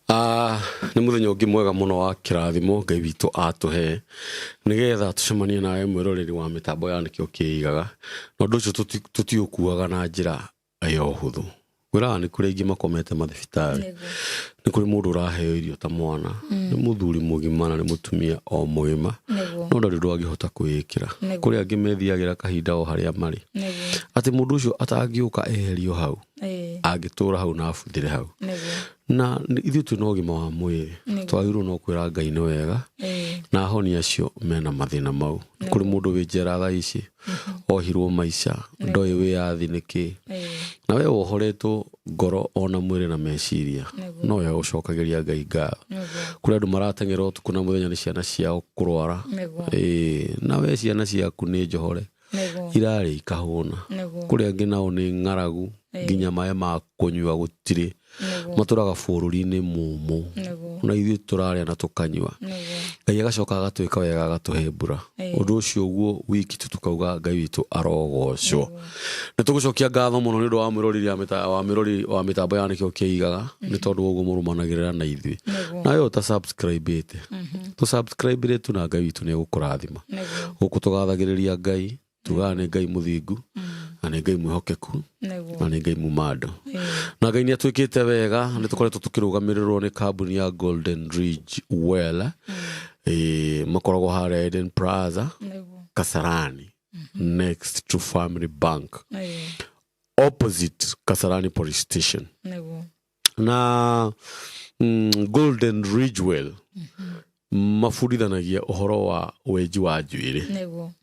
Nĩ mũthenya ũngĩ mwega mũno wa kĩrathimo Ngai witũ atũhe nĩgetha tũcemanie nawe mwĩroreri wa mĩtambo ya Nĩkĩo Kĩigaga, na ũndũ ũcio tũtiũkuaga na njĩra ya ũhũthũ. Ngwĩraga nĩ kũrĩ aingĩ makomete mathibitarĩ, nĩ kũrĩ mũndũ ũraheo irio ta mwana, nĩ mũthuri mũgima na nĩ mũtumia o mũgima, no ndarĩ ũndũ angĩhota kwĩĩkĩra. Kũrĩ angĩ methiagĩra kahinda o harĩa marĩ, atĩ mũndũ ũcio atangĩũka eherio hau, angĩtũra hau na abuthĩre hau. Na ithuĩ twĩ na ũgima wa mwĩrĩ, twagĩrĩirwo no kwĩra Ngai nĩ wega, na ahoni acio mena mathĩna mau. Nĩ kũrĩ mũndũ wĩ njera thaa ici, ohirwo maica, ndoĩ wĩyathi nĩ kĩ, na we wohoretwo ngoro ona mwĩrĩ na meciria, no we ũcokagĩria Ngai ngatho. Kũrĩ andũ marateng'era ũtukũ na mũthenya nĩ ciana ciao kũrwara, na we ciana ciaku nĩ njohore, irarĩa ikahũna. Kũrĩ angĩ nao nĩ ng'aragu, nginya maĩ ma kũnyua gũtirĩ, matũraga bũrũri-inĩ mũmũ, na ithuĩ tũrarĩa na tũkanyua. Ngai agacoka agatwĩka wega agatũhe mbura. Ũndũ ũcio ũguo wiki tu tukauga Ngai witũ arogocwo. Nĩ tũgũcokia ngatho mũno nĩ ũndũ wa mwĩroreri wa mwĩroreri wa mĩtambo ya Nĩkĩo Kĩigaga, nĩ tondũ wa ũguo mũrũmanagĩrĩra na ithuĩ. Nawe ũta subscribe ĩte, tũ subscribe tu na Ngai witũ nĩ egũkũrathima. Gũkũ tũgathagĩrĩria Ngai, tugaga nĩ Ngai mũthingu, na nĩ Ngai mwĩhokeku, na nĩ Ngai mumando. Na Ngai nĩ atwĩkĩte wega, nĩ tũkoretwo tũkĩrũgamĩrĩrwo nĩ kambuni ya Golden Ridge Well. Makoragwo harĩa Eden Plaza, Kasarani, next to Family Bank, opposite Kasarani Police Station. Na Golden Ridge Well mabundithanagia ũhoro wa wenji wa njuĩrĩ,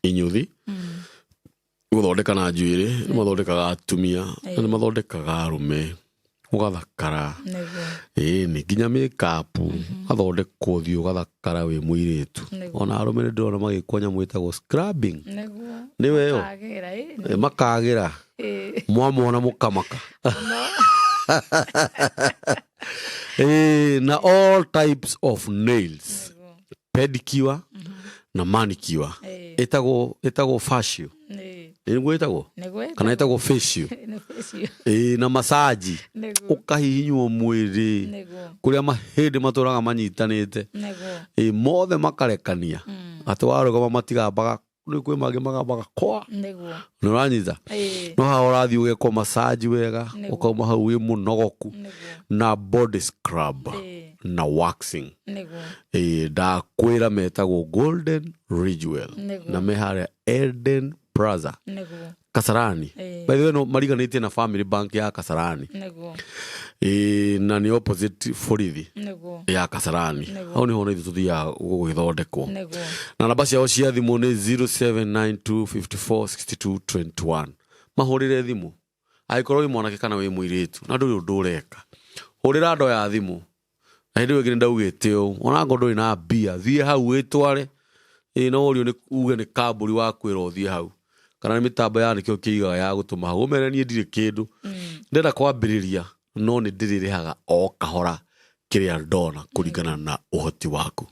inyuthi, gũthondeka na njuĩrĩ, nĩ mathondekaga atumia na nĩ mathondekaga arũme ũgathakara. Ĩni nginya makeup ũgathondekwo ũthiũ ũgathakara wĩ mũirĩtu. Ona arũme nĩ ndĩrona magĩkwo nyamũ ĩtagwo scrubbing. Nĩwe ĩyo? Makagĩra mwamona mũkamaka. Na all types of nails, pedicure na manicure, ĩtagwo facial, nĩguo ĩtagwo, kana ĩtagwo facial, na massage, ũkahihinywo mwĩrĩ kũrĩa mahĩndĩ matũraga manyitanĩte, mothe makarekania, atĩ warũgama matigambaga, nĩ kwĩ mangĩ magambaga kwa nĩ ũranyita. No haha ũrathiĩ ũgekwo massage wega, ũkauma hau wĩ mũnogoku, na body scrub na waxing. Ndakwĩra metagwo Golden Ridgewell, na me harĩa Eden Plaza, Kasarani. By the way, no mariganĩtie na Family Bank ya Kasarani. Na nĩ opposite borithi ya Kasarani. Hau nĩho na ithuĩ tũthiaga gũgĩthondekwo. Na namba ciao cia thimũ nĩ 0792546221. Mahũrĩre thimũ angĩkorwo wĩ mwanake kana wĩ mũirĩtu na ndũrĩ ũndũ ũreka, hũrĩra andũ aya thimũ. Na hĩndĩ ĩyo ĩngĩ nĩ ndaugĩte ũũ, ona ngorwo ndũrĩ na mbia, thiĩ hau wĩtware. Ĩĩ, no ũrio nĩ uge nĩ kambũri wa kwĩra ũthiĩ hau, kana nĩ mĩtambo ya Nĩkĩo Kĩigaga ya gũtũma hau, ũmere niĩ ndirĩ kĩndũ, ndĩrenda kwambĩrĩria, no nĩ ndĩrĩrĩhaga o kahora kĩrĩa ndona kũringana na ũhoti waku.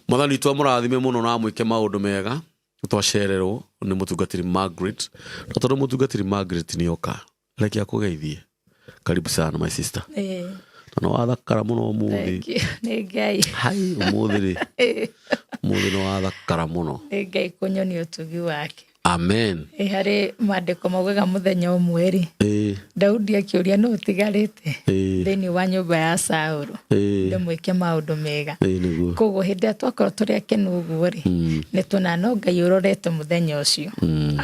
Mwathani witũ amũrathime mũno na amwĩke maũndũ mega. Twacererwo nĩ mũtungatĩri Margaret, na tondũ mũtungatĩri Margaret nĩ oka, reke akũgeithie. Karibu sana, my sister. Na nĩ wathakara mũno ũmũthĩ. Thank you. Nĩ Ngai. Hai, ũmũthĩ rĩ, ũmũthĩ nĩ wathakara mũno. Nĩ Ngai kũnyonia ũtugi wake. Amen. Ĩ harĩ maandĩko maugaga mũthenya ũmwe rĩ, Daudi akĩũria nũ ũtigarĩte thĩinĩ wa nyũmba ya Saũlũ ndĩmwĩke maũndũ mega. Nĩguo. Koguo hĩndĩ ĩrĩa twakorwo tũrĩ akenu ũguo rĩ, nĩ tuona no Ngai ũrorete mũthenya ũcio,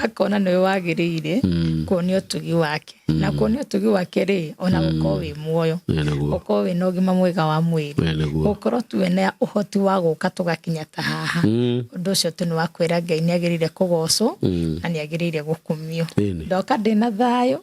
akona nĩwe wagĩrĩire kuonia ũtugi wake. Na kuonia ũtugi wake rĩ, ona gũkorwo wĩ muoyo, Nĩguo. gũkorwo wĩna ũgima mwega wa mwĩrĩ, Nĩguo. gũkorwo tu wĩna ũhoti wa gũka tũgakinya ta haha, ũndũ ũcio tu nĩ wa kwĩra Ngai nĩ agĩrĩire kũgocwo na nĩ agĩrĩire gũkumio. Ndoka ndĩna thayũ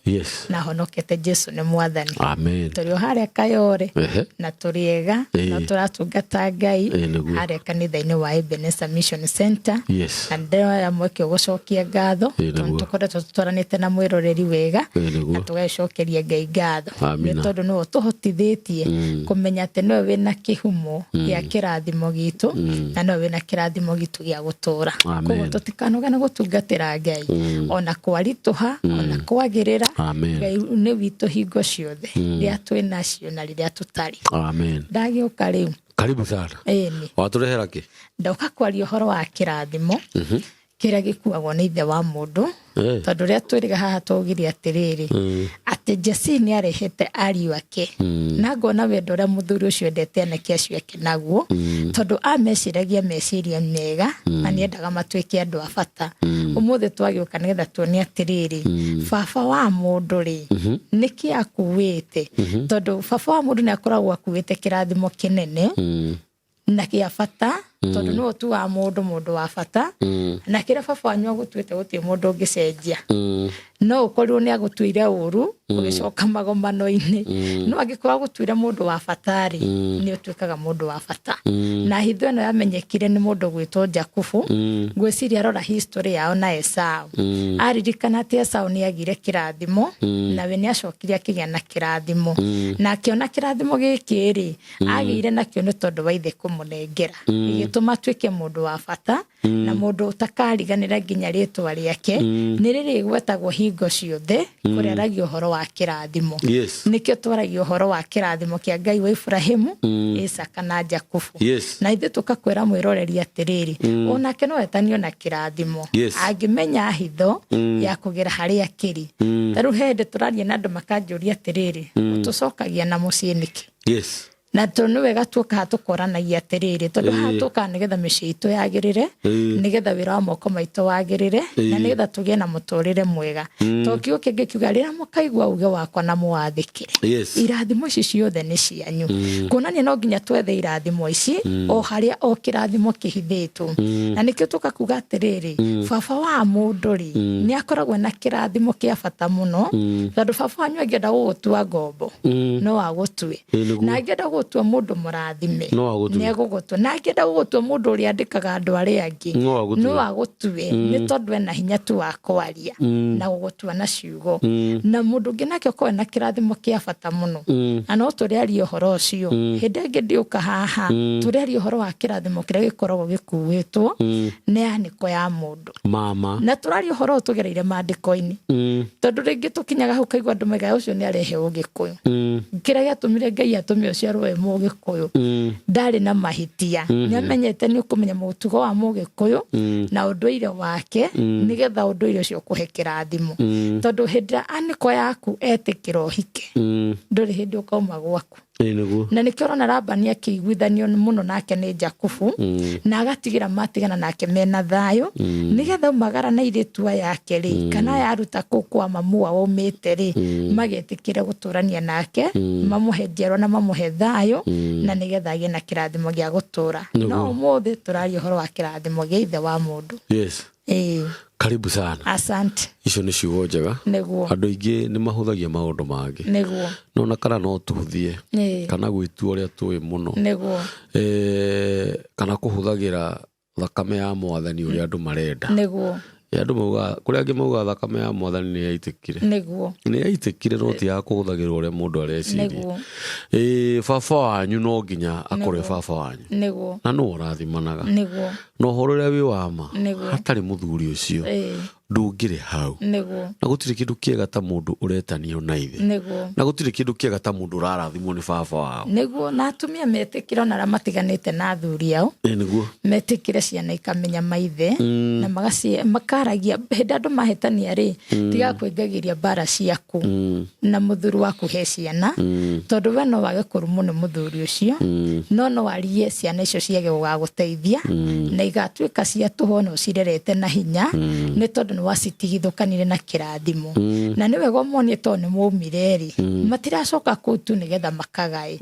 na honokete, Jesu nĩ mwathani. Amen. Tũrĩ o harĩa Kayore na tũrĩ ega na tũratungata Ngai Nĩguo. harĩa kanitha-inĩ wa Ebenezer Mission Center. Na ndĩroya mweke gũcokia ngatho tondũ tũkoretwo tũtwaranĩte na mwĩroreri wega. Nĩguo. Na tũgagĩcokeria Ngai ngatho Amina. nĩ tondũ nĩwe ũtũhotithĩtie kũmenya atĩ nĩwe wĩna kĩhumo gĩa kĩrathimo gitũ na nĩwe wĩna kĩrathimo gitũ gĩa gũtũra. Amen. Koguo tũtikanoge na gũtungatĩra Ngai ona kwaritũha ona kwagĩrĩra. Amen. Ngai nĩ witũ hingo ciothe, rĩrĩa twĩ nacio na rĩrĩa tũtarĩ. Amen. Ndagĩũka rĩu. Karibu sana. Ĩni. Watũrehera kĩ? Ndoka kwaria ũhoro wa kĩrathimo kĩrĩa gĩkuagwo nĩ ithe wa mũndũ, tondũ rĩrĩa twĩrĩga haha twaugire atĩrĩrĩ, atĩ Jesii nĩ arehete ariũ ake, na ngona wendo ũrĩa mũthuri ũcio endete anake acio ake naguo, tondũ ameciragia meciria mega na nĩendaga matuĩke andũ a bata. Ũmũthĩ twagĩũka nĩgetha tuone atĩrĩrĩ, baba wa mũndũ rĩ, nĩkĩ akuĩte? Tondũ baba wa mũndũ nĩ akoragwo akuĩte kĩrathimo kĩnene na kĩa bata, tondũ nĩwe ũtuaga mũndũ mũndũ wa bata, na kĩrĩa baba wanyu agũtuĩte gũtirĩ mũndũ ũngĩcenjia. No ũkorirwo nĩ agũtuire ũru ũgĩcoka magomano-inĩ, no angĩkorwo agũtuire mũndũ wa bata rĩ, nĩ ũtuĩkaga mũndũ wa bata. Na hitho ĩno yamenyekire nĩ mũndũ gwĩtwo Jakubu. Ngwĩciria arora history yao na Esau, aririkana atĩ Esau nĩ agire kĩrathimo, nawe nĩ acokire akĩgĩa na kĩrathimo, na akĩona kĩrathimo gĩkĩ rĩ, agĩire nakĩo nĩ tondũ wa ithe kũmũnengera, gĩgĩtũma atuĩke mũndũ wa bata na mũndũ ũtakariganĩra nginya rĩtwa rĩake nĩ rĩrĩgwetagwo hingo ciothe kũrĩa aragia ũhoro wa kĩrathimo. Nĩkĩo twaragia ũhoro wa kĩrathimo kĩa Ngai wa Ibrahimu, Isaka na Jakubu. Na ithuĩ tũkakwĩra mwĩroreri atĩrĩrĩ, onake no etanio na kĩrathimo angĩmenya hitho ya kũgera harĩa kĩrĩ. Ta rĩu he hĩndĩ tũraria na andũ makanjũria atĩrĩrĩ, ũtũcokagia na mũciĩ nĩkĩ? Na to nĩ wega tuoka haha tũkoranagia atĩrĩrĩ, tondũ haha tũkaga nĩgetha mĩciĩ itũ yagĩrĩre, nĩgetha wĩra wa moko maitũ wagĩrĩre, na nĩgetha tũgĩe na mũtũrĩre mwega. To kiugo kĩngĩ kiuga, rĩrĩa mũkaigua uge wakwa na mũwathĩkĩre, irathimo ici ciothe nĩ cianyu. Kuonania no nginya twethe irathimo ici o harĩa o kĩrathimo kĩhithĩtwo. Na nĩkĩo tũka kuga atĩrĩrĩ, baba wa mũndũ rĩ, nĩ akoragwo na kĩrathimo kĩa bata mũno, tondũ baba wanyu angĩenda gũgũtua ngombo no agũtue, na angĩenda gũgũtua mũndũ mũrathime No agũtue. nĩ egũgũtua, na angĩenda gũgũtua mũndũ ũrĩa andĩkaga andũ arĩa angĩ No agũtue. no agũtue, nĩ tondũ ena hinya tu wa kwaria na gũgũtua na ciugo. Na mũndũ ũngĩ nake ũkorwo na kĩrathimo kĩa bata mũno, na no tũrĩaria ũhoro ũcio hĩndĩ ĩngĩ ndĩũka haha, tũrĩaria ũhoro wa kĩrathimo kĩrĩa gĩkoragwo gĩkuĩtwo nĩ anĩko ya mũndũ. Mama. Na tũraria ũhoro ũyũ tũgereire maandĩko-inĩ, tondũ rĩngĩ tũkinyaga hau kaigua andũ maigaga ũcio nĩ arehe ũgĩkũyũ. Kĩrĩa gĩatũmire Ngai atũme ũciarwo wĩ mũgĩkũyũ, ndarĩ na mahĩtia, nĩ amenyete nĩ ũkũmenya mũtugo wa mũgĩkũyũ na ũndũire wake, nĩgetha ũndũire ũcio ũkũhe kĩrathimo. Tondũ hĩndĩ ĩrĩa anĩko yaku etĩkĩra ũhike, ndũrĩ hĩndĩ ũkauma gwaku. Ĩĩ nĩguo. Na nĩkĩo ũrona Labani akĩiguithanio mũno nake nĩ Jakubu, na agatigĩra matigana nake mena thayũ, nĩgetha umagara na airĩtu aya ake rĩ, kana aya aruta kũu kwa mamu wao aumĩte rĩ, magetĩkĩre gũtũrania nake, mamũhe njiarwa na mamũhe thayũ, na nĩgetha agĩe na kĩrathimo gĩa gũtũra. No ũmũthĩ tũraria ũhoro wa kĩrathimo gĩa ithe wa mũndũ. Ĩĩ. Karibu sana. Asante. Icio nĩ ciugo njega. Nĩguo. Andũ aingĩ nĩ mahũthagia maũndũ mangĩ, no na kana no tũhũthie kana gwĩtua ũrĩa tũĩ mũno, Nĩguo. Kana kũhũthagĩra thakame ya mwathani ũrĩa andũ marenda. Nĩguo. Andũ maugaga, kũrĩa angĩ maugaga thakame ya mwathani nĩ yaitĩkire. Nĩguo. Nĩ yaitĩkire, no ti ya kũhũthagĩrwo ũrĩa mũndũ areciria. Nĩguo. Baba wanyu no nginya akorwo baba wanyu, Nĩguo. na nũ ũrathimanaga Nĩguo. Na ũhoro ũrĩa wĩ wa ma, Nĩguo. hatarĩ mũthuri ũcio ndũngĩrĩ hau. Nĩguo. Na gũtirĩ kĩndũ kĩega ta mũndũ ũretanio na ithe, na gũtirĩ kĩndũ kĩega ta mũndũ ũrarathimwo nĩ baba wao. Nĩguo. Na atumia metĩkĩre, ona arĩa matiganĩte na athuri ao, Ĩĩ nĩguo. Metĩkĩre ciana ikamenya maithe, na makaragia hĩndĩ andũ mahĩtania rĩ, tiga kwĩngagĩria mbara ciaku na mũthuri waku he ciana, tondũ we no wage kũrumwo nĩ mũthuri ũcio, no no arie ciana icio ciage gũgagũteithia na igatuĩka cia tũhũ na ũcirerete na hinya, nĩ tondũ nĩ wacitigithũkanire na kĩrathimo. Na nĩ wega ũmonie tondũ nĩ mwaumire rĩ, matiracoka kũu tu nĩgetha makagae,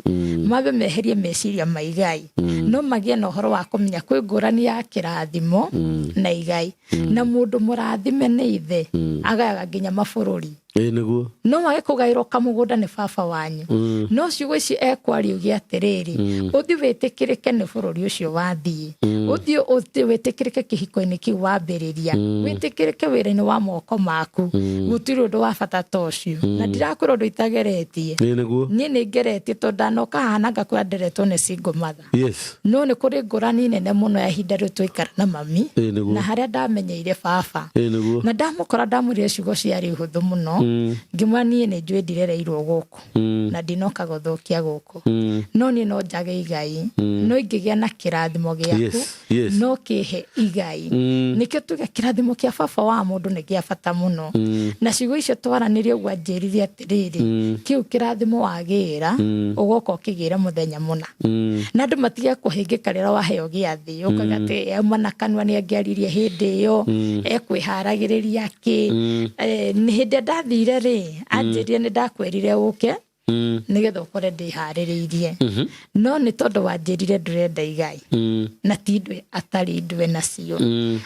mambe meherie meciria ma igai, no magĩe na ũhoro wa kũmenya kwĩ ngũrani ya kĩrathimo na igai. Na mũndũ mũrathime nĩ ithe agayaga nginya mabũrũri. Ĩĩ nĩguo. No wage kũgaĩrwo kamũgũnda nĩ baba wanyu, no ciugo ici ekwaria uge atĩrĩrĩ, ũthiĩ wĩtĩkĩrĩke nĩ bũrũri ũcio wathiĩ, ũthiĩ wĩtĩkĩrĩke kĩhiko-inĩ kĩu wambĩrĩria, wĩtĩkĩrĩke wĩra-inĩ wa moko maku. Gũtirĩ ũndũ wa bata ta ũcio, na ndirakwĩra ũndũ itageretie. Ĩĩ nĩguo. Niĩ nĩ ngeretie, tondũ ndanoka haha na ngakwĩra nderetwo nĩ single mother. No nĩ kũrĩ ngũrani nene mũno ya ihinda rĩu twaikara na mami Ĩĩ nĩguo. na harĩa ndamenyeire baba. Ĩĩ nĩguo. Na ndamũkora ndamwĩrire ciugo ciarĩ hũthũ mũno, ngĩmwĩra niĩ nĩ njũĩ ndirereirwo gũkũ na ndinoka gũthũkia gũkũ, no niĩ no njage igai, no ingĩgĩa na kĩrathimo gĩaku no kĩhe igai. Nĩkĩo tuge kĩrathimo kĩa baba wa mũndũ nĩ gĩa bata mũno. Na ciugo icio twaranĩrie ũguo anjĩrire atĩrĩrĩ, kĩu kĩrathimo wagĩra ũgoka ũkĩgĩra mũthenya mũna, na andũ matige kũhĩngĩka rĩrĩa waheo gĩathĩ ũkauga atĩ auma na kanua nĩ angĩaririe hĩndĩ ĩyo ekwĩharagĩrĩria kĩ. Nĩ hĩndĩ ĩrĩa ndathire rĩ, anjĩrire nĩ ndakwĩrire ũke nĩgetha ũkore ndĩharĩrĩirie, no nĩ tondũ wanjĩrire ndũrenda igai, na ti ndwe atarĩ ndwe nacio.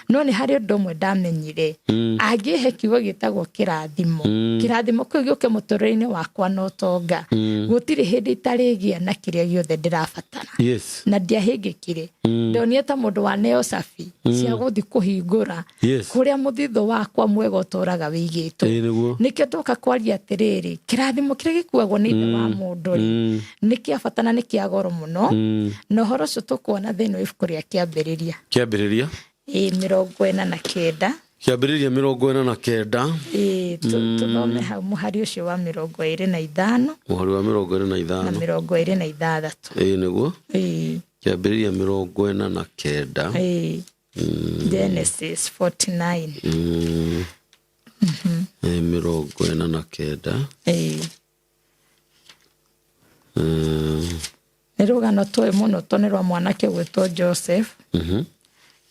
No nĩ harĩ ũndũ ũmwe ndamenyire, angĩhe kiugo gĩtagwo kĩrathimo, kĩrathimo kĩu gĩũke mũtũrĩre-inĩ wakwa na ũtonga, gũtirĩ hĩndĩ itarĩgĩa na kĩrĩa gĩothe ndĩrabatara. Na ndiahĩngĩkire, ndonire ta mũndũ waneo cabi cia gũthiĩ kũhingũra kũrĩa mũthithũ wakwa mwega ũtũraga wĩigĩtwo. Ĩĩ nĩguo. Nĩkĩo ndoka kwaria atĩrĩrĩ, kĩrathimo kĩrĩa gĩkuagwo nĩ ithe wa mũndũ rĩ, nĩ kĩa bata na nĩ kĩa goro mũno. Na ũhoro ũcio tũkuona thĩinĩ wa ibuku rĩa Kĩambĩrĩria. Kĩambĩrĩria. Ĩĩ, 49. Kĩambĩrĩria 49. Ĩĩ, tũthome hau mũhari ũcio wa 25. Mũhari wa 25. Na 26. Ĩĩ nĩguo. Ĩĩ. Kĩambĩrĩria 49. Ĩĩ, Genesis 49. Ĩĩ, 49. Ĩĩ. Nĩ rũgano tũĩ mũno to nĩ rwa mwanake ũgwĩtwo Joseph.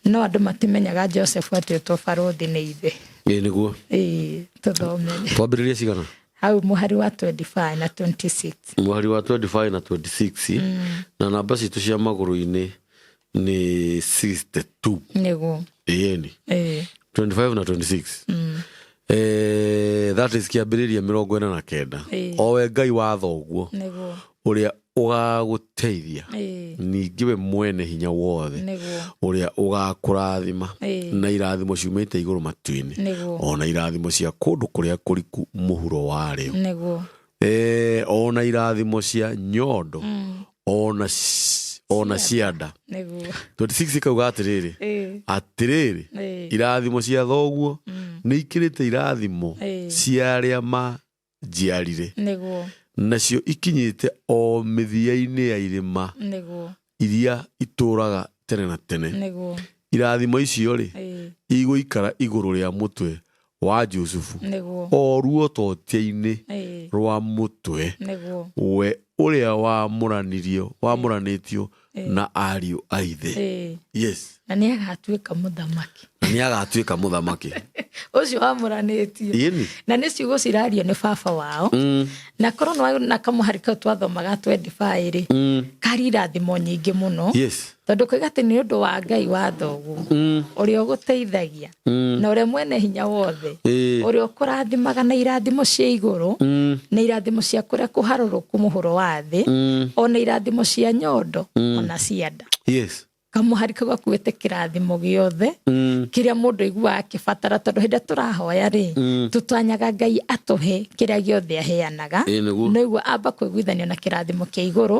No andũ matimenyaga Joseph atuĩtwo barũthi nĩ ithe. Ĩĩ nĩguo. Ĩĩ, tũthome. Twambĩrĩrie cigana? Hau mũhari wa 25 na 26. Mũhari wa 25 na 26, na namba citũ cia magũrũ-inĩ nĩ 62. Nĩguo. Ĩni. Ĩĩ. 25 na 26. That is Kĩambĩrĩria 49. Owe Ngai wa thoguo ũrĩa ũgagũteithia, ningĩ we mwene hinya wothe, ũrĩa ũgakũrathima na irathimo ciumĩte igũrũ matu-inĩ, ona irathimo cia kũndũ kũrĩa kũriku mũhuro warĩo, ona irathimo cia nyondo, ona cianda. 26 ikauga atĩrĩrĩ, atĩrĩrĩ, irathimo cia thoguo nĩ ikĩrĩte irathimo cia arĩa manjiarire, nacio ikinyĩte o mĩthia-inĩ ya irĩma iria itũũraga tene na tene. Irathimo icio rĩ, igũikara igũrũ rĩa mũtwe wa Jusufu, o ruototia-inĩ rwa mũtwe, we ũrĩa wamũranĩtio na ariũ a ithe. Yes. Na nĩ agatuĩka mũthamaki. Na nĩ agatuĩka mũthamaki. Ũcio wamũranĩtio. Ĩni. Na nĩ ciugo cirario nĩ baba wao. Na korwo na kamũhari kau twathomaga 25 rĩ, karĩ irathimo nyingĩ mũno. Tondũ koiga atĩ nĩ ũndũ wa Ngai wa thoguo, ũrĩa ũgũteithagia, na ũrĩa mwene hinya wothe, ũrĩa ũkũrathimaga na irathimo cia igũrũ, na irathimo cia kũrĩa kũharũrũku mũhuro wa thĩ, ona irathimo cia nyondo, ona cia nda. Kamũhari kau gakuĩte kĩrathimo gĩothe kĩrĩa mũndũ aiguaga akĩbatara, tondũ hĩndĩ ĩrĩa tũrahoya rĩ, tũtanyaga Ngai atũhe kĩrĩa gĩothe aheanaga. Ĩĩ nĩguo. No igua amba kũiguithanio na kĩrathimo kĩa igũrũ,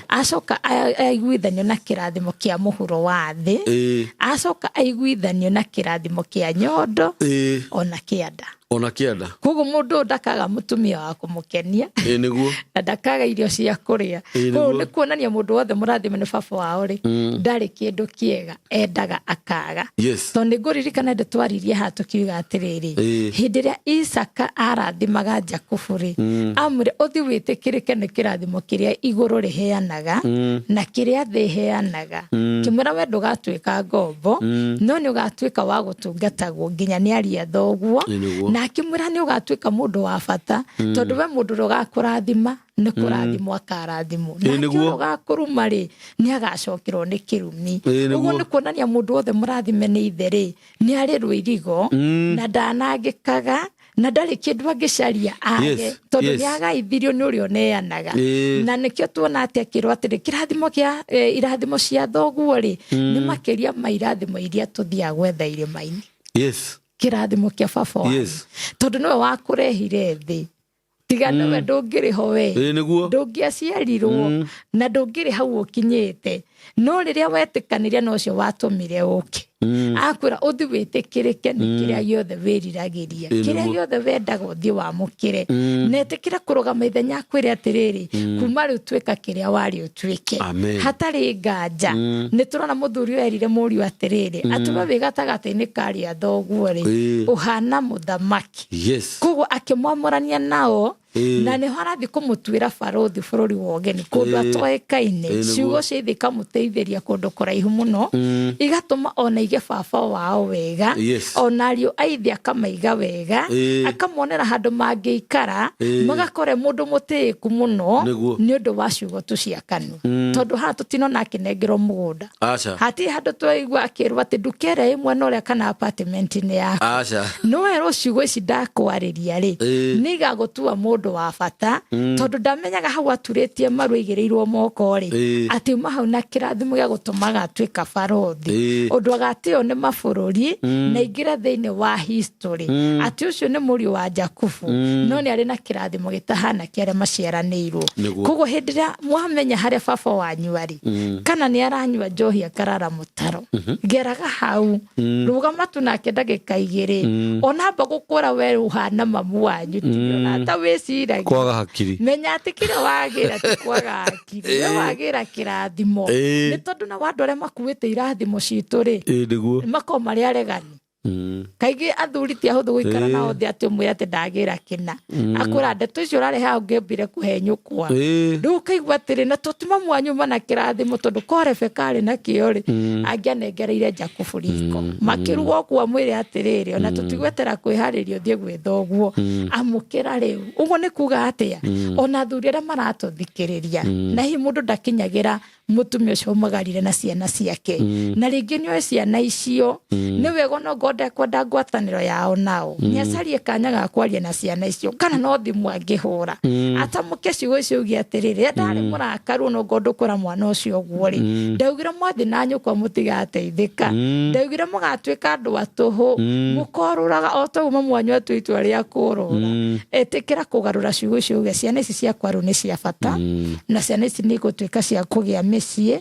acoka aiguithanio na kĩrathimo kĩa mũhuro wa thĩ, acoka aiguithanio na kĩrathimo kĩa nyondo, ona kĩa nda. Ona kĩanda. Koguo mũndũ ũyũ ndakaga mũtumia wa kũmũkenia, Ĩĩ nĩguo. na ndakaga irio cia kũrĩa. Ĩĩ Koguo nĩguo. nĩ kuonania mũndũ wothe mũrathime nĩ baba wao rĩ, ndarĩ kĩndũ kĩega endaga akaga. Tondũ nĩ ngũririkana ndĩ twaririe haha tũkiuga atĩrĩrĩ, hĩndĩ ĩrĩa Isaka arathimaga Jakubu rĩ, amwĩre ũthiĩ wĩtĩkĩrĩke nĩ kĩrathimo kĩrĩa igũrũ rĩheanaga na kĩrĩa thĩ ĩheanaga, kĩmwĩra we ndũgatuĩka ngombo, no nĩ ũgatuĩka wa gũtungatagwo nginya nĩ aria thoguo. Ĩĩ nĩguo. Na akĩmwĩra nĩ ũgatuĩka mũndũ wa bata, tondũ we mũndũ ũrĩa ũgakũrathima nĩ kũrathimwo akarathimwo, Ĩĩ nake nĩguo. ũrĩa ũgakũruma rĩ, nĩ agacokerwo nĩ kĩrumi. Ĩĩ nĩguo. Ũguo nĩ kuonania mũndũ wothe mũrathime nĩ ithe rĩ, nĩ arĩ rwĩirigo na ndanangĩkaga. Na ndarĩ kĩndũ angĩcaria age, tondũ nĩ agaithirio nĩ ũrĩa ũneanaga. Na nĩkĩo tuona atĩ akĩrwo atĩrĩ, kĩrathimo kĩa irathimo cia thoguo rĩ, nĩ makĩria ma irathimo iria tũthiaga gwetha irĩma-inĩ. Kĩrathimo kĩa baba wanyu, tondũ nĩwe wakũrehire thĩ, tiga nĩwe ndũngĩrĩ ho we. Ĩĩ nĩguo. Ndũngĩaciarirwo na ndũngĩrĩ hau ũkinyĩte, no rĩrĩa wetĩkanĩria na ũcio watũmire ũke, akwĩra ũthi wĩtĩkĩrĩke nĩ kĩrĩa gĩothe wĩriragĩria, kĩrĩa gĩothe wendaga ũthiĩ wamũkĩre, na ĩtĩkĩra kũrũgama ithenya, akwĩre atĩrĩrĩ, kuma rĩu tuĩka kĩrĩa warĩ ũtuĩke. Amen. Hatarĩ nganja nĩ tũrona mũthuri ũyũ erire mũriũ atĩrĩrĩ, atĩ we wĩ gatagatĩ-inĩ ka arĩa thoguo rĩ, ũhana mũthamaki. Koguo akĩmwamũrania nao, na nĩho arathiĩ kũmũtuĩra barũthi bũrũri wa ũgeni, kũndũ atoĩkaine. Ciugo cia ithe ikamũteithĩria kũndũ kũraihu mũno, igatũma ona ige baba wao wega, ona ariũ a ithe akamaiga wega, akamonera handũ mangĩikara, magakore mũndũ mũtĩĩku mũno nĩ ũndũ wa ciugo tu cia kanua, tondũ haha tũtinona akĩnengerwo mũgũnda. Aca. Hatirĩ handũ twaigua akĩrwo atĩ ndukere ĩ mwena ũrĩa kana apartment-inĩ yaku. Aca. No werwo ciugo ici ndakwarĩria rĩ, nĩ igagũtua mũndũ wa bata, tondũ ndamenyaga hau aturĩtie maru aigĩrĩirwo moko rĩ, atĩ uma hau na kĩrathimo gĩa gũtũmaga atuĩka barũthi, ũndũ agatĩo nĩ mabũrũri na aingĩre thĩinĩ wa history, atĩ ũcio nĩ mũriũ wa Jakubu, no nĩ arĩ na kĩrathimo gĩtahana kĩa arĩa maciaranĩirwo. Koguo hĩndĩ ĩrĩa mwamenya harĩa baba wanyu arĩ, kana nĩ aranyua njohi akarara mũtaro, geraga hau, rũgama tu nake ndagĩka 2, onamba gũkũra we ũhana mamu wanyu, ti ta wĩciragia. Kwaga hakiri. Menya atĩ kĩrĩa wagĩra ti kwaga hakiri, we wagĩra kĩrathimo. Nĩ tondũ na andũ arĩa makuĩte irathimo citũ rĩ, Ĩĩ nĩguo. makoragwo marĩ aregani. Kaingĩ athuri ti ahũthũ gũikara nao thĩ atĩ ũmwĩre atĩ ndagĩra kĩna, akwĩra ndeto icio ũrarehe hau ngĩambire kũhe nyũkwa. Rĩu ũkaigua atĩrĩ, na to ti mamu wanyu mana kĩrathimo, tondũ ko Rebeka arĩ nakĩo rĩ, angĩanengereire Jakubu riko makĩruga ũguo, amwĩre atĩrĩrĩ, ona tũtigwetera kwĩharĩria ũthiĩ gwĩ thoguo, amũkĩra rĩu. Ũguo nĩ kuga atĩa? Ona athuri arĩa maratũthikĩrĩria, na hihi mũndũ ndakinyagĩra mũtumia ũcio ũmagarire na ciana ciake, na rĩngĩ nĩoĩ ciana icio nĩ wega, ona ngorwo ndekwenda ngwatanĩro yao nao, nĩ acarie kanya ga kwaria na ciana icio, kana no thimũ angĩhũra, atamũke ciugo icio, uge atĩrĩrĩ, rĩrĩa ndarĩ mũrakaru, ona ngorwo ndũkwĩra mwana ũcio ũguo rĩ, ndaugire mwathiĩ na nyũkwa mũtigateithĩka, ndaugire mũgatuĩka andũ a tũhũ, mũkorũraga o ta ũguo mamu wanyu atua itua rĩa kũrũra. Ĩtĩkĩra kũgarũra ciugo icio, uge ciana ici ciakwa rĩu nĩ cia bata, na ciana ici nĩ igũtuĩka cia kũgĩa mĩciĩ,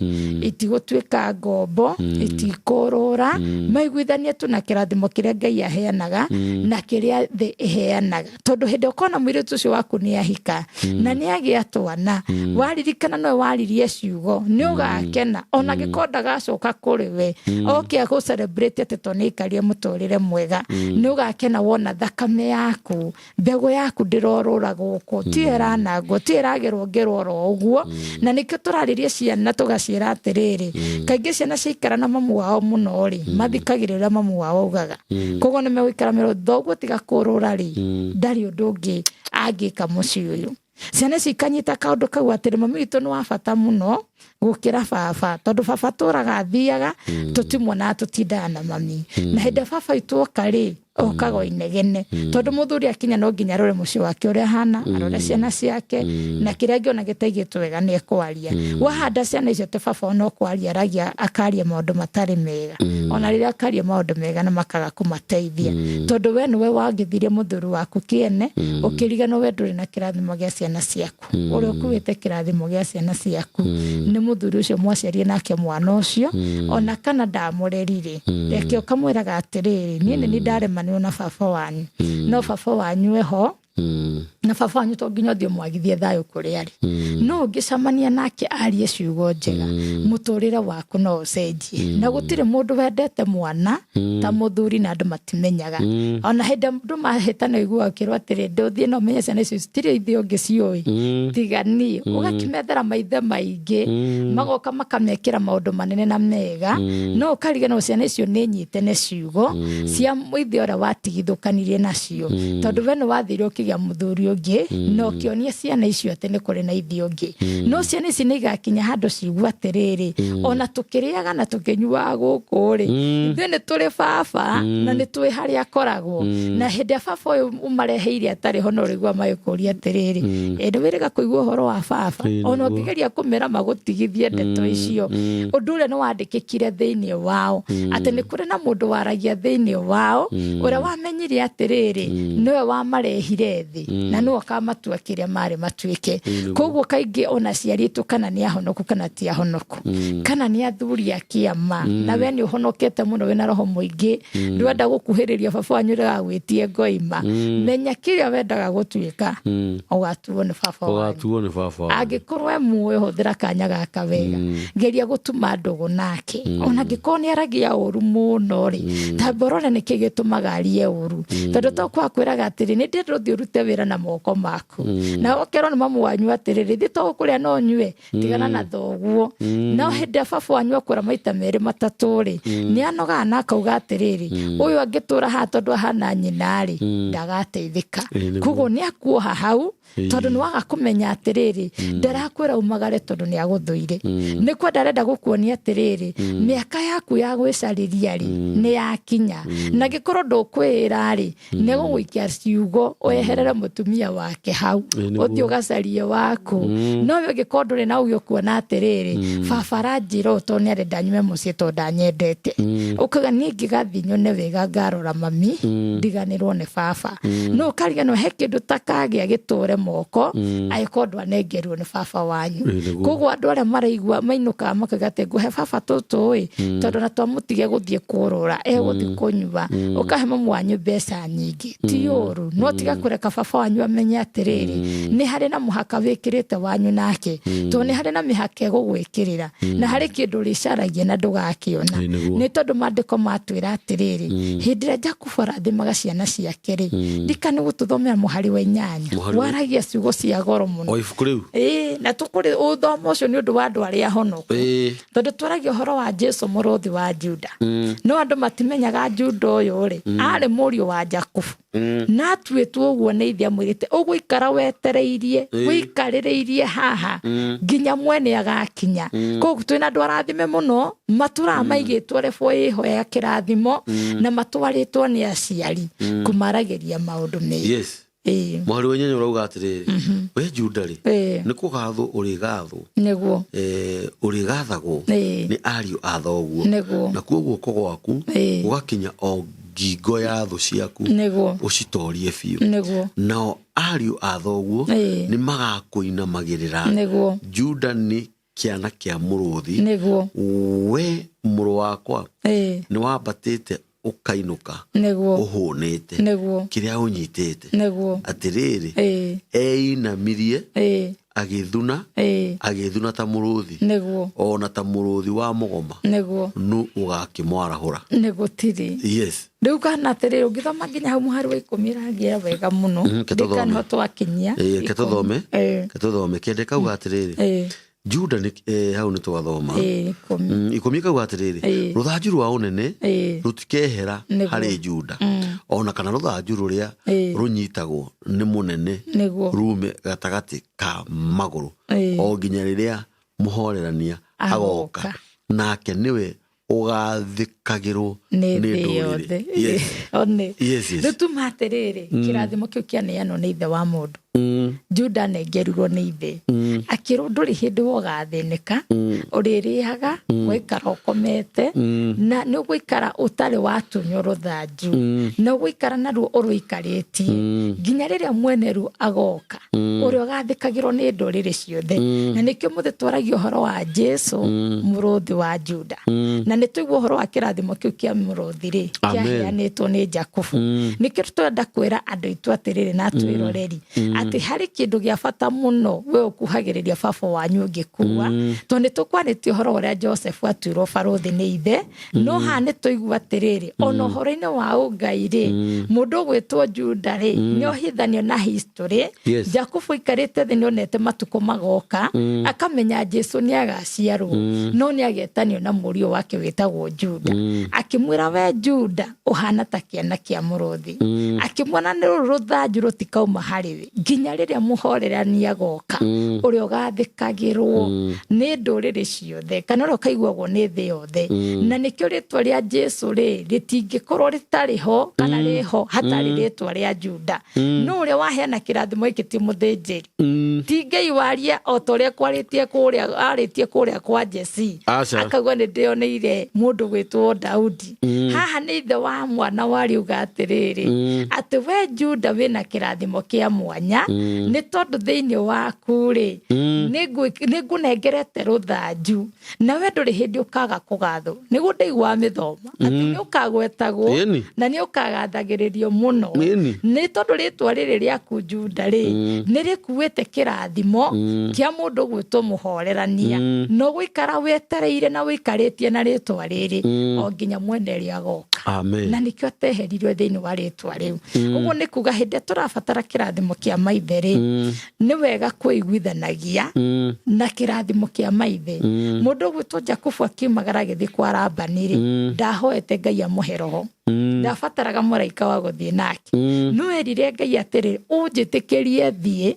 itigũtuĩka ngombo, itikũrũra, maiguithanie tu na kĩrathimo kĩrĩa Ngai aheanaga na kĩrĩa thĩ ĩheanaga. Tondũ hĩndĩ ũkona mũirĩtu ũcio waku nĩ ahika na nĩ agĩa twana, waririkana nowe waririe ciugo, nĩ ũgakena ona angĩkorwo ndagacoka kũrĩ we oke agũ celebrate atĩ to nĩ aikarie mũtũrĩre mwega. Nĩ ũgakena wona thakame yaku, mbegũ yaku ndĩrorũra gũkũ, tiyo ĩranangwo, tiyo ĩragerwo ngero oro ũguo. Na nĩkĩo tũrarĩria ciana tũgaciĩra atĩrĩrĩ, kaingĩ ciana ciaikara na mamu wao mũno rĩ, mathikagĩrĩria ũrĩa mamu wao augaga. Koguo nĩ megũikara merwo thoguo tiga kũrũra rĩ, ndarĩ ũndũ ũngĩ angĩka mũciĩ ũyũ. Ciana ici ikanyita kaũndũ kau atĩrĩ, mami witũ nĩ wa bata mũno gũkĩra baba, tondũ baba tũraga athiaga, tũtimuonaga, tũtindaga na mami, na hĩndĩ ĩrĩa baba witũ oka rĩ, okaga o inegene, tondũ mũthuri akinya no nginya arore mũciĩ wake ũrĩa hana, arore ciana ciake, na kĩrĩa angĩona gĩtaigĩtwo wega nĩ ekwaria. Wahanda ciana icio atĩ baba ona kwaria aragia, akaria maũndũ matarĩ mega, ona rĩrĩa akaria maũndũ mega na makaga kũmateithia, tondũ we nĩwe wagithirie mũthuri waku kĩene, ũkĩriganwo we ndũrĩ na kĩrathimo gĩa ciana ciaku. Ũrĩa ũkuĩte kĩrathimo gĩa ciana ciaku nĩ mũthuri ũcio mwaciarire nake mwana ũcio, ona kana ndamũrerire. Reke ũkamwĩraga atĩrĩrĩ, niĩ nĩ ndaremanirwo na baba wanyu, no baba wanyu eho, na baba wanyu to nginya ũthiĩ ũmwagithie thayũ kũrĩa arĩ, no ũngĩcemania nake arie ciugo njega, mũtũrĩre waku no ũcenjie. Na gũtirĩ mũndũ wendete mwana ta mũthuri, na andũ matimenyaga. Ona hĩndĩ andũ mahĩtana, ũiguaga ũkĩrwo atĩrĩ, ndũthiĩ na ũmenye ciana icio citirĩ ithe ũngĩ ciũĩ tiga niĩ. Ũgakĩmethera maithe maingĩ, magoka makamekĩra maũndũ manene na mega, no ũkariganĩrwo ciana icio nĩ nyite nĩ ciugo cia ithe ũrĩa watigithũkanirie nacio, tondũ we nĩ wathire. ũkĩgĩa mũthuri ũngĩ na ũkĩonia ciana icio atĩ nĩ kũrĩ na ithe ũngĩ. No ciana ici nĩ igakinya handũ ciigua atĩrĩrĩ, ona tũkĩrĩaga na tũkĩnyuaga gũkũ rĩ, ithuĩ nĩ tũrĩ baba na nĩ tũĩ harĩa akoragwo. Na hĩndĩ ĩrĩa baba ũyũ ũmareheire atarĩ ho, no ũrĩigua magĩkũria atĩrĩrĩ, ĩ nĩ wĩrĩga kũigua ũhoro wa baba? Ona ũngĩgeria kũmera magũtigithie ndeto icio, ũndũ ũrĩa nĩ wandĩkĩkire thĩinĩ wao atĩ nĩ kũrĩ na mũndũ waragia thĩinĩ wao ũrĩa wamenyire atĩrĩrĩ, nĩwe wamarehire thĩ na nĩwe ũkamatua kĩrĩa marĩ matuĩke. Koguo kaingĩ ona aciari aitũ, kana nĩ ahonoku kana ti ahonoku, kana nĩ athuri a kĩama, na we nĩ ũhonokete mũno, wĩna roho mũingĩ, ndwenda gũkuhĩrĩria baba wanyu ndagagwĩtie ngoima, menya kĩrĩa wendaga gũtuĩka ũgatuo nĩ baba wanyu. Ũgatuo nĩ baba wanyu. Angĩkorwo e muoyo, hũthĩra kanya gaka wega, geria gũtuma ndũgũ nake. Ona angĩkorwo nĩ aragia ũru mũno rĩ, tamba ũrore nĩkĩ gĩtũmaga arie ũru, tondũ to kwakwĩraga atĩrĩ, nĩ ndĩrenda ũthiĩ ũrute wĩra na moko maku, na ũkerwo nĩ mamu wanyu atĩrĩrĩ, thiĩ to kũrĩa no nyue, tigana na thoguo. No hĩndĩ ĩrĩa baba wanyu akwĩra maita merĩ matatũ rĩ, nĩ anogaga na akauga atĩrĩrĩ, ũyũ angĩtũra haha tondũ ahana nyina rĩ, ndagateithĩka. Koguo nĩ akuoha hau, tondũ nĩ waga kũmenya atĩrĩrĩ, ndarakwĩra umagare tondũ nĩ agũthũire, nĩ kwenda arenda gũkuonia atĩrĩrĩ, mĩaka yaku ya gwĩcarĩria rĩ, nĩ yakinya, na angĩkorwo ndũkwĩĩra rĩ, nĩ gũgũikia ciugo weherere mũtumia wake hau, ũthiĩ ũgacarie waku. No we ũngĩkorwo ndũrĩ na ũgĩ, ũkuona atĩrĩrĩ, baba aranjĩra ũũ tondũ nĩ arenda nyume mũciĩ, tondũ ndanyendete. Ũkauga niĩ ngĩgathiĩ nyone wega, ngarora mami, ndiganĩrwo nĩ baba. No ũkariganĩrwo he kĩndũ ta kagĩa gĩtũre moko angĩkorwo ndwanengerwo nĩ baba wanyu. Koguo andũ arĩa maraigua mainũkaga makauga atĩ ngũhe baba tũtũ ĩ, tondũ na twamũtige gũthiĩ kũrũra egũthiĩ kũnyua, ũkahe mamu wanyu mbeca nyingĩ, ti ũru, no tiga kũreka baba wanyu amenye atĩrĩrĩ, nĩ harĩ na mũhaka wĩkĩrĩte wanyu nake, tondũ nĩ harĩ na mĩhaka ĩgũgwĩkĩrĩra na harĩ kĩndũ ũrĩcaragia na ndũgakĩona. Nĩ tondũ maandĩko matwĩra atĩrĩrĩ, hĩndĩ ĩrĩa Jakubu arathimaga ciana ciake rĩ, ndikani gũtũthomera mũhari wa 8. Waragia ciugo cia goro mũno. O ibuku rĩu. Ĩĩ, na tũkũrĩ ũthoma ũcio nĩ ũndũ wa andũ arĩa ahonoku, tondũ twaragia ũhoro wa Jesu mũrũthi wa Juda. No andũ matimenyaga Juda ũyũ rĩ, arĩ mũriũ wa Jakubu, na atuĩtwo ũguo nĩ ithe amwĩrĩte ũgũikara wetereirie, wĩikarĩrĩirie haha nginya mwene agakinya. Koguo twĩna andũ arathime mũno matũraga maigĩtwo rebo ĩho ya kĩrathimo na matwarĩtwo nĩ aciari kũmaragĩria maũndũ mega. Mũhari wa 8 ũrauga atĩrĩrĩ, we Juda rĩ, nĩ kũgathwo ũrĩgathwo, ũrĩgathagwo nĩ ariũ a thoguo, nakuo guoko gwaku gũgakinya o ngingo ya thũ ciaku, ũcitorie biũ. Nao ariũ a thoguo nĩ magakũinamagĩrĩra. Juda nĩ kĩana kĩa mũrũthi. We mũrũ wakwa, nĩ wambatĩte ũkainũka ũhũnĩte kĩrĩa ũnyitĩte. Atĩrĩrĩ, einamirie agĩthuna, agĩthuna ta mũrũthi, ona ta mũrũthi wa mũgoma. Nũ ũgakĩmwarahũra? Nĩ gũtirĩ. Rĩu kana atĩrĩrĩ, ũngĩthoma nginya hau mũhari wa 10, ĩragia wega mũno. Ke tũthome. Ndikaniho twakinyia. Ke tũthome. Ĩĩ. Ke tũthome kende kauga atĩrĩrĩ, Juda nĩ hau nĩ twathoma. 10. 10 kauga atĩrĩrĩ, rũthanju rwa ũnene rũtikehera harĩ Juda, ona kana rũthanju rũrĩa rũnyitagwo nĩ mũnene rume gatagatĩ ka magũrũ, o nginya rĩrĩa mũhorerania agoka, agoka, nake nĩwe ũgathĩkagĩrwo nĩ nĩ thĩ ndũrĩrĩ. Yothe. One. Yes. Rĩu tuma atĩrĩrĩ, kĩrathimo kĩu kĩaneanwo nĩ ithe wa mũndũ. Juda anengerirwo nĩ ithe, akĩrwo ndũrĩ hĩndĩ wogathĩnĩka, ũrĩrĩaga ũgaikara ũkomete, na nĩ ũgũikara ũtarĩ watunywo rũthanju, na ũgũikara naruo ũrũikarĩtie nginya rĩrĩa mwene ruo agoka, ũrĩa ũgathĩkagĩrwo nĩ ndũrĩrĩ ciothe. Na nĩkĩo mũthĩ twaragia ũhoro wa Jesu mũrũthi wa Juda, na nĩ tũigua ũhoro wa kĩrathimo kĩu kĩa mũrũthi rĩ, Amen. kĩaheanĩtwo nĩ Jakubu. Nĩkĩo tũrenda kwĩra andũ aitũ atĩrĩrĩ na atwĩroreri atĩ harĩ kĩndũ gĩa bata mũno we ũkuhagĩrĩria baba wanyu ũngĩkua, tondũ nĩ tũkwarĩtie ũhoro ũrĩa Joseph atuirwo barũthi nĩ ithe, no haha nĩ tũigua atĩrĩrĩ, ona ũhoro-inĩ wa ũngai rĩ, mũndũ ũgwĩtwo Juda rĩ, nĩ ohithanio na history. Jakubu aikarĩte thĩ nĩ onete matukũ magoka, akamenya Jesu nĩ agaciarwo, no nĩ agetanio na mũriũ wake wĩtagwo Juda. Akĩmwĩra, we Juda ũhana ta kĩana kĩa mũrũthi. Akĩmuona nĩ rũrũ rũthanju rũtikauma harĩ we nginya rĩrĩa mũhorerani agoka, ũrĩa ũgathĩkagĩrwo nĩ ndũrĩrĩ ciothe, kana ũrĩa ũkaiguagwo nĩ thĩ yothe. Na nĩkĩo rĩtwa rĩa Jesu rĩ rĩtingĩkorwo rĩtarĩ ho kana rĩho hatarĩ rĩtwa rĩa Juda. No ũrĩa waheana kĩrathimo gĩkĩ ti mũthĩnjĩri, ti Ngai waria o ta ũrĩa kwarĩtie kũrĩa, arĩtie kũrĩa kwa Jesi, akauga nĩ ndĩoneire mũndũ gwĩtwo Daudi. Haha nĩ ithe wa mwana wariuga atĩrĩrĩ, atĩ we Juda wĩna kĩrathimo kĩa mwanya, nĩ tondũ thĩinĩ waku rĩ, nĩ ngũnengerete rũthanju, na we ndũrĩ hĩndĩ ũkaga kũgathwo. Nĩguo ndaigua mĩthoma atĩ nĩ ũkagwetagwo na nĩ ũkagathagĩrĩrio mũno, nĩ tondũ rĩtwa rĩrĩ rĩaku Juda rĩ, nĩ rĩkuĩte kĩrathimo kĩa mũndũ gwĩtwo mũhorerania, no gũikara wetereire na ũikarĩtie na rĩtwa rĩrĩ o nginya mwene rĩ agoka. Amen. Na nĩkĩo ateherirwe thĩinĩ wa rĩtwa rĩu. Ũguo nĩ kuga hĩndĩ ĩrĩa tũrabatara kĩrathimo kĩa maithe rĩ, nĩ wega kũiguithanagia na kĩrathimo kĩa maithe. Mũndũ ũgwĩtwo Jakubu akiumagara agĩthiĩ kwa Labani rĩ, ndahoete Ngai amũhe roho, ndabataraga mũraika wa gũthiĩ nake, no erire Ngai atĩrĩ, ũnjĩtĩkĩrie thiĩ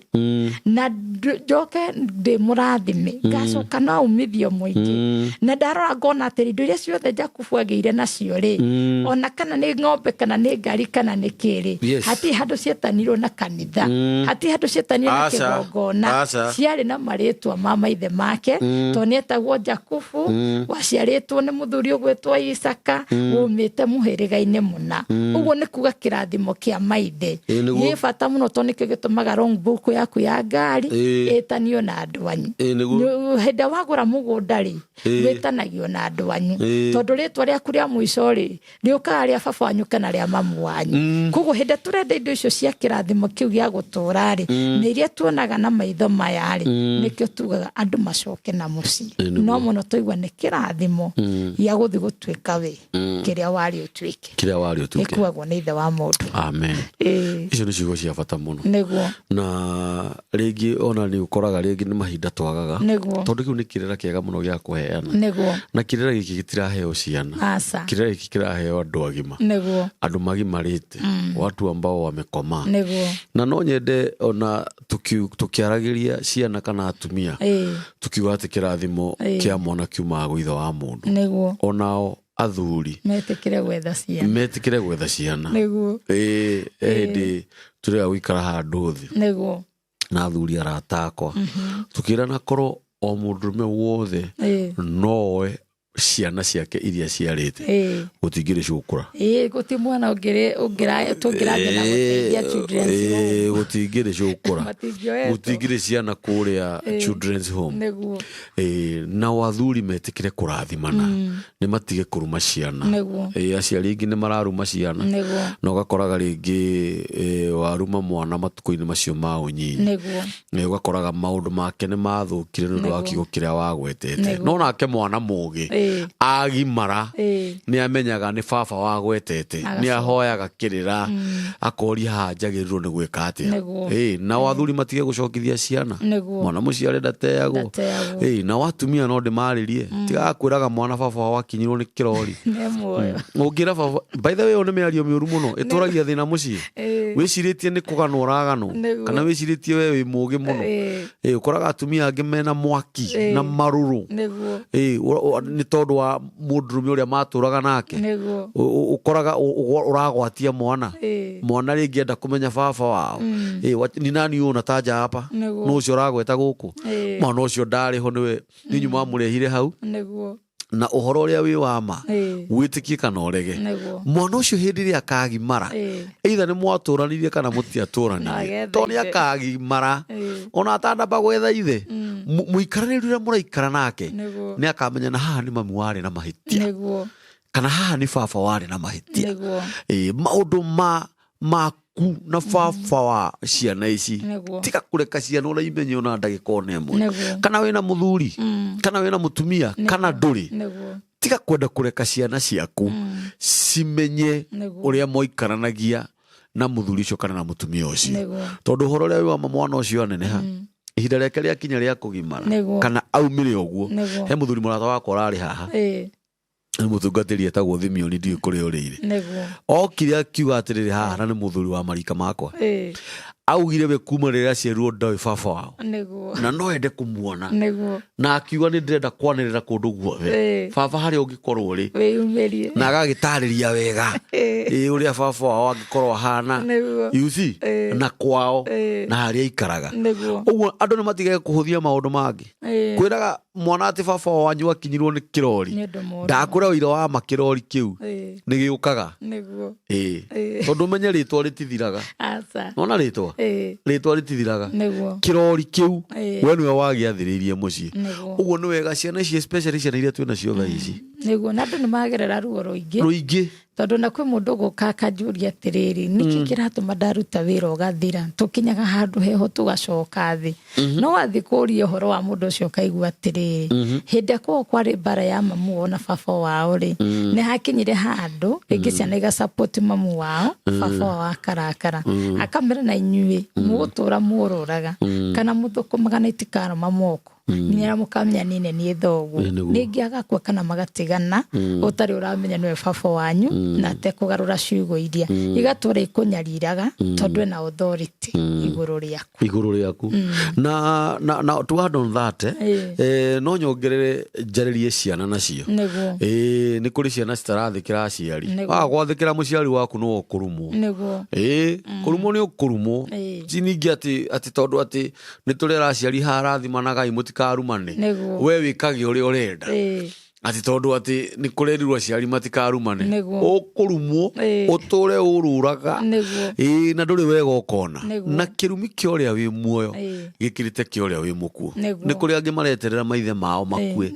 na njoke ndĩ mũrathime, ngacoka na umithio mũingĩ. Na ndarora ngona atĩrĩ, indo iria ciothe Jakubu agĩire nacio rĩ, ona kana nĩ ng'ombe kana nĩ ngari kana nĩ kĩrĩ, hatirĩ handũ cietanirwo na kanitha, hatirĩ handũ cietanirwo na kĩgongona. Ciarĩ na marĩtwa ma maithe make, tondũ nĩ etagwo Jakubu, waciarĩtwo nĩ mũthuri ũgwĩtwo Isaka, umĩte mũhĩrĩga-inĩ mũna. Ũguo nĩ kuga kĩrathimo kĩa maithe gĩ bata mũno, tondũ nĩkĩo gĩtũmaga wrong book yaku ya ngari ĩtanio na andũ anyu. Hĩndĩ ĩrĩa wagũra mũgũnda rĩ, wĩtanagio na andũ anyu, tondũ rĩtwa rĩaku rĩa mũico rĩ, rĩũkaga rĩa baba wanyu kana rĩa mamu wanyu. Koguo hĩndĩ ĩrĩa tũrenda indo icio cia kĩrathimo kĩu gĩa gũtũra rĩ, nĩ iria tuonaga na maitho maya rĩ, nĩkĩo tugaga andũ macoke na mũciĩ. No mũno tũigua nĩ kĩrathimo gĩa gũthiĩ gũtuĩka we kĩrĩa warĩ ũtuĩke. Kĩrĩa warĩ ũtuĩke. Gĩkuagwo nĩ ithe wa mũndũ. Amen. Icio nĩ ciugo cia bata mũno. Nĩguo. Na rĩngĩ ona nĩ ũkoraga rĩngĩ nĩ mahinda twagaga, tondũ kĩu nĩ kĩrĩra kĩega mũno gĩa kũheana. Na kĩrĩra gĩkĩ gĩtiraheo ciana. Aca. Kĩrĩra gĩkĩ kĩraheo andũ agima, andũ magimarĩte, watu ambao wamekomaa. Na no nyende ona tũkĩaragĩria ciana kana atumia, tukiuga atĩ kĩrathimo kĩa mwana kiumaga gwĩ ithe wa mũndũ, onao athuri metĩkĩre gwetha ciana. Metĩkĩre gwetha ciana. Ĩĩ, he hĩndĩ tũrĩga gũikara handũ thĩ na athuri arata akwa, tũkĩrana korwo o mũndũrũme wothe noe ciana ciake iria ciarĩte, gũtingĩrĩ cũkũra. Ĩĩ, gũti mwana ũngĩrĩ ũngĩra tũngĩrathiĩ na gũteithia children's home. Gũtingĩrĩ cũkũra. Matingĩoetwo. Gũtingĩrĩ ciana kũrĩa children's home. Nao athuri metĩkĩre kũrathimana, nĩ matige kũruma ciana. Aciari aingĩ nĩ mararuma ciana, na ũgakoraga rĩngĩ waruma mwana matukũ-inĩ macio ma ũnyinyi, ũgakoraga maũndũ make nĩ mathũkire nĩ ũndũ wa kiugo kĩrĩa wagwetete. No nake mwana mũgĩ agimara, nĩ amenyaga nĩ baba wagwetete, nĩ ahoyaga kĩrĩra, akoria haha njagĩrĩirwo nĩ gwĩka atĩa. Nao athuri matige gũcokithia ciana. Mwana mũciare ndateagwo. Ndateagwo. Nao atumia no ndĩmarĩrie, tigaga kwĩraga mwana baba wao akinyirwo nĩ kĩrori. Nĩ muoyo. Ũngĩra baba, by the way, ĩyo nĩ mĩario mĩũru mũno ĩtũragia thĩna mũciĩ. Wĩcirĩtie nĩ kũganwo ũraganwo, kana wĩcirĩtie we wĩ mũgĩ mũno. Ũkoraga atumia angĩ mena mwaki na marũrũ. Nĩ tondũ wa mũndũrũme ũrĩa matũraga nake. Ũkoraga ũragwatia mwana. Mwana rĩngĩ enda kũmenya baba wao. Ni nani huyu unataja hapa? Nũ ũcio ũragweta gũkũ? Mwana ũcio ndarĩ ho, nĩwe nĩ inyuĩ mwamũrehire hau. Na ũhoro ũrĩa wĩ wa ma, wĩtĩkie kana ũrege, mwana ũcio hĩndĩ ĩrĩa akagimara, either nĩ mwatũranirie kana mũtiatũranirie, Agetha tondũ nĩ ithe. akagimara, ona atandamba gwetha ithe, mũikaranĩrie ũrĩa mũraikara nake, nĩ akamenya na haha nĩ mami warĩ na mahĩtia, kana haha nĩ baba warĩ na mahĩtia. Maũndũ ma ma Waku na baba wa ciana ici, tiga kũreka ciana ona imenye ona ndagĩka ona ĩmwe, kana wĩna mũthuri, kana wĩna mũtumia, kana ndũrĩ, tiga kwenda kũreka ciana ciaku cimenye ũrĩa moikaranagia na mũthuri ũcio kana na mũtumia ũcio, tondũ ũhoro ũrĩa wĩ wa ma, mwana ũcio aneneha, ihinda rĩake rĩakinya rĩa kũgimara kana aumire ũguo, he mũthuri mũrata wakwa ũrarĩ haha, nĩ mũtungatĩri etagwo Thimioni, ndiũĩ kũrĩa ũrĩire. Okire akiuga atĩrĩrĩ haha, na nĩ mũthuri wa marika makwa, augire we kuma rĩrĩa aciarirwo ndoĩ baba wao, na no ende kũmuona, na akiuga nĩ ndĩrenda kwanĩrĩra kũndũ guothe, baba harĩa ũngĩkorwo rĩ, Wĩyumĩrie. Na agagĩtarĩria wega ũrĩa baba wao angĩkorwo ahana, you see, na kwao, na harĩa aikaraga. Ũguo andũ nĩ matigage kũhũthia maũndũ mangĩ, kwĩraga mwana atĩ baba wanyu akinyirwo nĩ kĩrori. Nĩ ũndũ mũũru. Ndakwĩra ũira wa ma, kĩrori kĩu nĩ gĩũkaga. Tondũ ũmenye rĩtwa rĩtithiraga. Aca. Nona rĩtwa, rĩtwa rĩtithiraga. Kĩrori kĩu, we nĩwe wagĩathĩrĩirie mũciĩ. Ũguo nĩ wega ciana ici, especially ciana iria twĩ nacio thaa ici. Nĩguo, na andũ nĩ magerera ruo rũingĩ. Rũingĩ. Tondũ na kwĩ mũndũ gũka akanjũria atĩrĩrĩ, nĩkĩ kĩratũma ndaruta wĩra ũgathira, tũkinyaga handũ heho tũgacoka thĩ? No wathiĩ kũria ũhoro wa mũndũ ũcio, ũkaigua atĩrĩrĩ, hĩndĩ ĩrĩa kwao kwarĩ mbara ya mamu wao na baba wao rĩ, nĩ hakinyire handũ rĩngĩ ciana igasupport mamu wao, baba wao akarakara, akamera na inyuĩ mũgũtũra mũrũraga kana mũthũkũmaga na itikarũma moko nginya rĩrĩa mũkamenya niĩ nĩ niĩ thoguo. Ĩ, nĩguo. Ningĩ agakua kana magatigana ũtarĩ ũramenya nĩwe baba wanyu, na atekũgarũra ciugo iria igatũra ikũnyariraga, tondũ ena authority igũrũ rĩaku. Igũrũ rĩaku. Na to add on that, no nyongerere njarĩrie ciana nacio. Ĩĩ, nĩ kũrĩ ciana citarathĩkĩra aciari. Waga gwathĩkĩra mũciari waku no ũkũrumwo. Ĩĩ, kũrumwo nĩ ũkũrumwo. Ti ningĩ atĩ tondũ atĩ nĩ tũrera aciari harathimanagai mũtikarumane, we wĩkage ũrĩa ũrenda, atĩ tondũ atĩ nĩ kũrerirwo aciari matikarumane, ũkũrumwo, ũtũre ũrũraga. Ĩĩ, na ndũrĩ wega ũkona. Na kĩrumi kĩa ũrĩa wĩ muoyo gĩkĩrĩte kĩa ũrĩa wĩ mũkuũ. Nĩ kũrĩ angĩ mareterera maithe mao makue,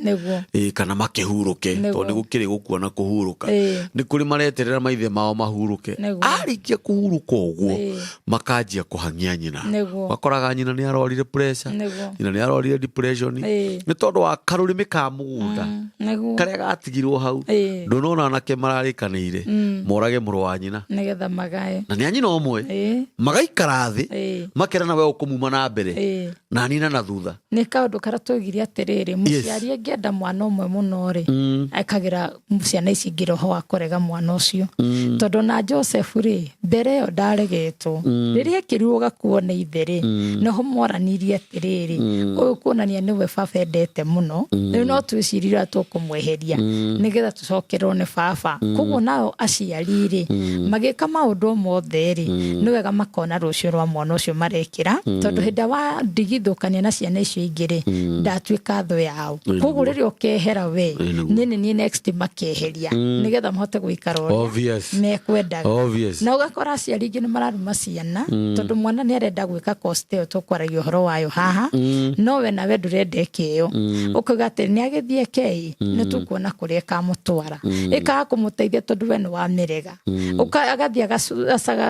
ĩĩ, kana makĩhurũke, tondũ nĩ gũkĩrĩ gũkua na kũhurũka. Nĩ kũrĩ mareterera maithe mao mahurũke. Arĩkia kũhurũka ũguo, makanjia kũhang'ia nyina. Wakoraga nyina nĩ arorire pressure, nyina nĩ arorire depression, nĩ tondũ wa karũrĩmĩ ka mũgũnda karĩa gatigirwo hau. Ndũnona anake mararĩkanĩire morage mũrũ wa nyina nĩgetha magae. Na nĩ a nyina ũmwe. Magaikara thĩ, makerana we ũkũmuma na mbere, na nina na thutha. Nĩ kaũndũ karĩa twaugire atĩrĩrĩ, mũciari angĩenda mwana ũmwe mũno rĩ, ekagĩra ciana ici ingĩ roho wa kũrega mwana ũcio, tondũ na Joseph rĩ, mbere ĩyo ndaregetwo. Rĩrĩa ekĩrirwo gakuo nĩ ithe rĩ, noho moranirie atĩrĩrĩ, ũyũ kuonania nĩwe baba endete mũno, rĩu no twĩcirire tũkũmweheria nĩgetha tũcokerwo nĩ baba. Koguo nao aciari rĩ, magĩka maũndũ mothe rĩ, nĩ wega makona rũciũ rwa mwana ũcio marekĩra, tondũ hĩndĩ ĩrĩa wandigithũkania na ciana icio ingĩ rĩ, ndatuĩka thũ yao. Koguo rĩrĩa ũkehera we, niĩ nĩ niĩ next makeheria, nĩgetha mahote gũikara ũrĩa mekwendaga. Na ũgakora aciari aingĩ nĩ mararuma ciana, tondũ mwana nĩ arenda gwĩka course ta ĩyo tũkwaragia ũhoro wayo haha, no we nawe ndũrenda ĩke ĩyo, ũkauga atĩ nĩ agĩthiĩ eke, nĩ tũkuona kũrĩa ĩkamũtwara, ĩkaga kũmũteithia, tondũ we nĩ wamĩrega. Agathiĩ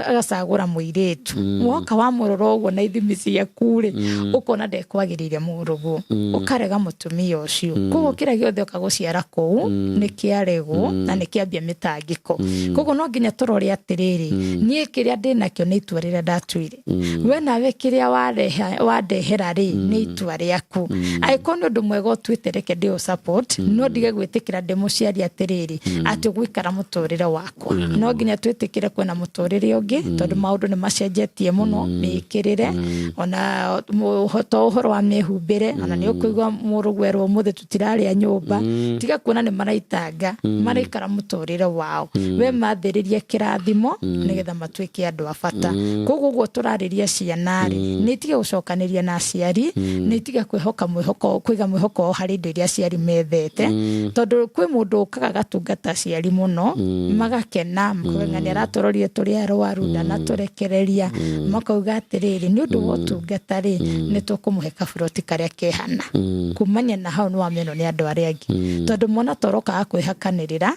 agacagũra mũirĩtu, woka wamũrora ũguo na ithimi ciaku rĩ, ũkona ndekwagĩrĩire mũrũguo, ũkarega mũtumia ũcio. Koguo kĩrĩa gĩothe ũka gũciara kũu nĩ kĩaregwo na nĩ kĩambia mĩtangĩko. Koguo no nginya tũrore atĩrĩrĩ, niĩ kĩrĩa ndĩnakĩo nĩ itua rĩrĩa ndatuire, we nawe kĩrĩa wandehera rĩ, nĩ itua rĩaku. Angĩkorwo nĩ ũndũ mwega ũtuĩte, reke ndĩ support, no ndige gwĩtĩkĩra ndĩ mũciari atĩrĩrĩ, atĩ ũgũikara mũtũrĩre wakwa. No nginya twĩtĩkĩre kwĩna mũtũrĩre ũngĩ, tondũ maũndũ nĩ macenjetie mũno, mĩkĩrĩre, ona to ũhoro wa mĩhumbĩre. Ona nĩ ũkũigua mũrũgwerwo ũmũthĩ tũtirarĩa nyũmba. Tiga kuona nĩ maraitanga, maraikara mũtũrĩre wao, we mathĩrĩrie kĩrathimo nĩgetha matuĩke andũ a bata. Koguo ũguo tũrarĩria ciana rĩ, nĩ itige gũcokanĩria na aciari, nĩ itige kwĩhoka mwĩhoko, kũiga mwĩhoko wao harĩ indo iria aciari methete. Tondũ kwĩ mũndũ ũkaga agatungata aciari mũno, magakena, makauga nĩ aratũrorire tũrĩ arwaru, ndanatũrekereria, makauga atĩrĩrĩ, nĩ ũndũ wa ũtungata rĩ, nĩ tũkũmũhe kaburoti karĩa kehana. Kumania na hau nĩ wamenwo nĩ andũ arĩa angĩ, tondũ mwana torokaga kwĩhakanĩrĩra